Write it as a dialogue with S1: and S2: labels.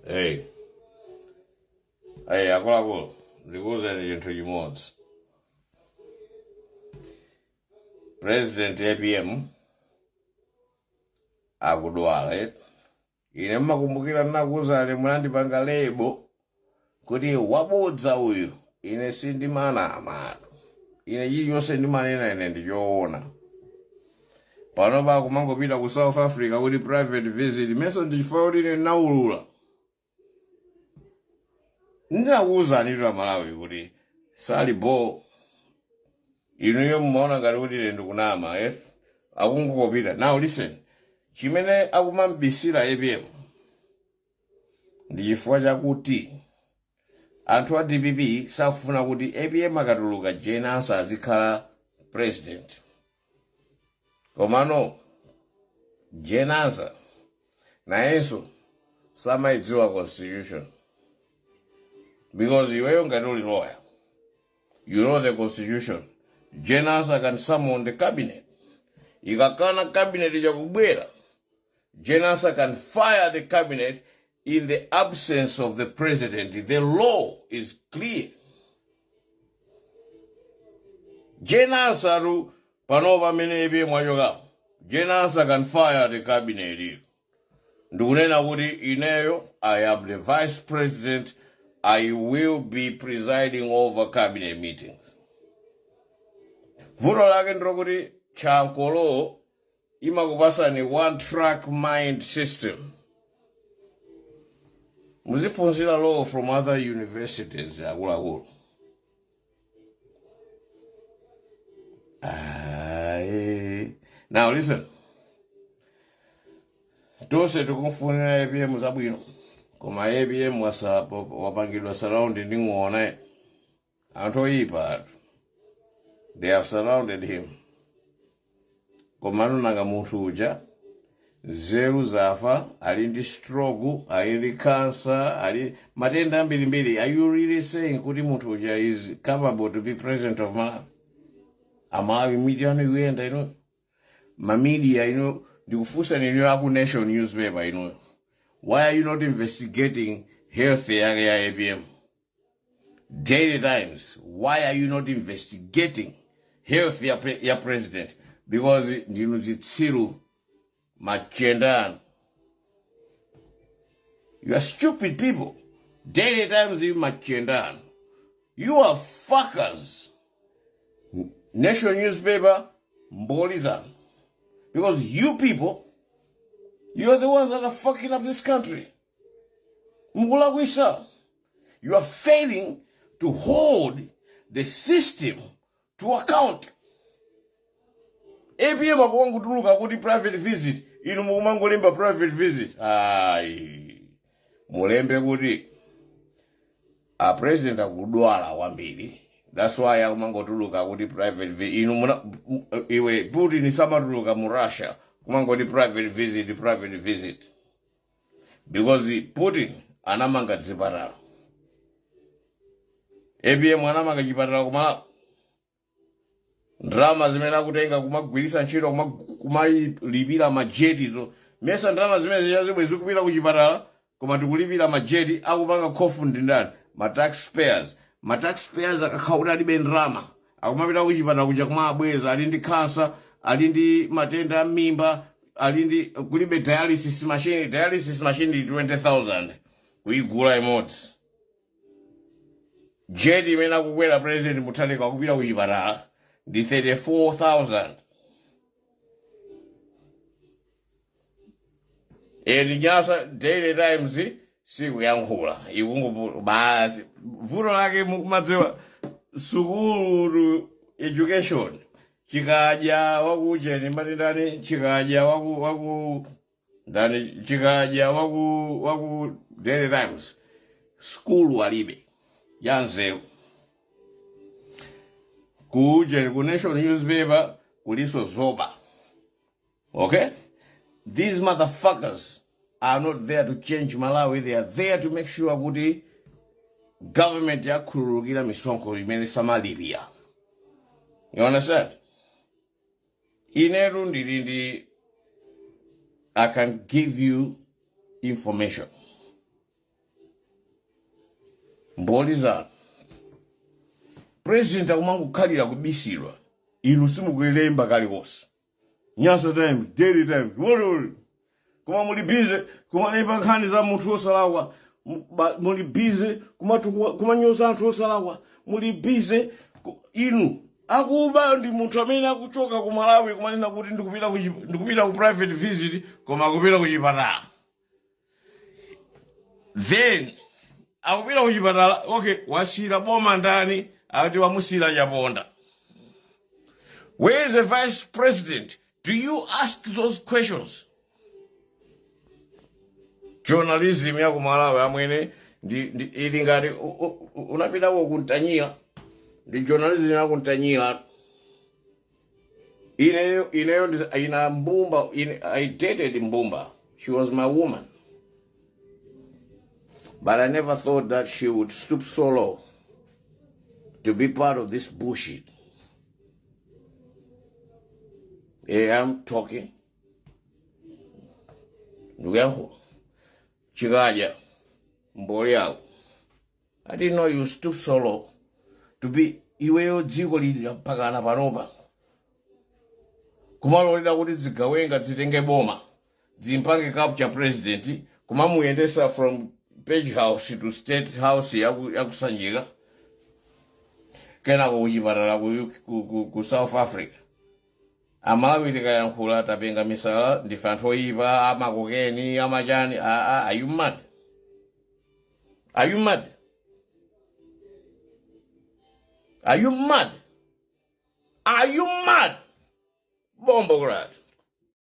S1: Hey. Hey, akuluakulu, ndikuwuzeni chinthu chimodzi. President APM akudwala, eh? Ine mmakumbukira ndinakuwuzani, munandipanga label kuti wabodza uyu. Ine sindimanama. Ine chilichonse ndimanena ine ndichoona. Panopa akumangopita ku South Africa kuti private visit, mesa ndichifukwa kuti ine ndinaulula. Ndinakuwuzani tu Amalawi kuti sali bo. Inuyo mumaona ngati kuti ine ndikunama, eh? Akungopita. Now listen, chimene akumambisira APM ndi chifukwa chakuti anthu a DPP sakufuna kuti APM akatuluka, Jane Ansah azikhala president. Komano Jane Ansah nayenso samayidziwa constitution, because iweyo ngati uli lawyer, you know the constitution. Jane Ansah can summon the cabinet. Ikakana cabinet chakubwera, Jane Ansah can fire the cabinet in the absence of the president. The law is clear. Jane Ansah tu pano pamene APM wachokapo, Jane Ansah can fire the cabinet ndikunena kuti ineyo, I am the vice president, I will be presiding over cabinet meetings. Vuto lake ndilokuti Chanco Law imakupasani one track mind system. Muziphunzira law from other universities, akuluakulu. Aye. Now listen, tonse tikufunira APM zabwino, koma APM wapangidwa surround ndi ng'ona, anthu oyipa atu. They have surrounded him. Komano nanga munthu uja nzeru zafa, ali ndi stroke, ali ndi cancer, ali matenda ambirimbiri. Are you really saying kuti munthu uja is capable to be president of Malawi? Amalawi, media anu ikuyenda ino, ma media ino, ndikufunsani ino aku Nation newspaper ino, why are you not investigating health yake ya APM? Daily Times, why are you not investigating health ya president? Because ndinu zitsiru, machende anu. You are stupid people. Daily Times, you machende anu. You are fuckers. Nation newspaper, mboli zanu. Because you people, you are the ones that are fucking up this country. Mukulakwisa. You are failing to hold the system to account. APM akungotuluka kuti private visit, inu mukumangolemba private visit. Ayi, mulembe kuti a president akudwala kwambiri, that's why akumangotuluka kuti private visit. Inu muna, iwe Putin samatuluka mu Russia kumangoti private visit, private visit, because Putin anamanga zipatala. APM anamanga chipatala kuma ndalama zimene akutenga kumagwiritsa ntchito kumalipira ma jet zo? Mesa ndalama zimene zija zikupita ku chipatala, koma tikulipira ma jet. Akupanga khofu ndi ndani? Ma taxpayers. Ma taxpayers akakhala kuti alibe ndalama, akumapita ku chipatala kuja kumabweza, ali ndi cancer, ali ndi matenda a mimba, ali ndi kulibe dialysis machine. Dialysis machine ndi 20,000 kuigula imodzi. Jet imene akukwera President Mutharika akupita ku chipatala ndi 34,000. Eti Nyasa Daily Times sikuyankhula, ikungo basi. Vuto lake mukumadziwa sukulu, education, Chikadya wakujeni mati ndani? Chikadya waku ndani? Chikadya waku Daily Times, sukulu alibe ya nzeru. Kujeni ku Nation newspaper kuliso zoba. Okay, these motherfuckers are not there to change Malawi. They are there to make sure kuti government yakhululukira misonkho imene samalipira. You understand? Inetu ndili ndi, I can give you information. Mboli zanu. President akumangokhalira kubisidwa, inu simukulemba kalikonse. Nyasa Times, Daily Times, mololi, koma muli busy kumalemba nkhani za munthu wosalakwa. Muli busy kumanyoza anthu osalakwa. Muli busy inu akuba ndi munthu amene akuchoka ku Malawi kumanena kuti ndikupita ku private visit, koma akupita ku chipatala. Then akupita ku chipatala, okay, wasira boma ndani? Akuti wamusira Chaponda. Where is the vice president? Do you ask those questions? Journalism ya ku Malawi, amwene, ndi ili ngati unapitako kuntanyira. Ndi journalism ya kuntanyira. Ineyo ina Mbumba ine, I dated Mbumba. She was my woman, but I never thought that she would stoop so low to be part of this bullshit. Yeah, I'm talking. Ndikuyankhula chikaja mboli yako. I didn't know you stoop so low to be iweyo. Dziko lili mpakana panopa kumalolera kuti zigawenga zitenge boma, zimpange capture president, kumamuyendesa from Page House to State House yakusanjika, kenako kuchipatala ku South Africa. Amalawi tikayankhula tapenga misala, ndife anthu oyipa, amakokeni, amachani. Aa, are you mad? Are you mad? Are you mad? Are you mad? Bomboclaat.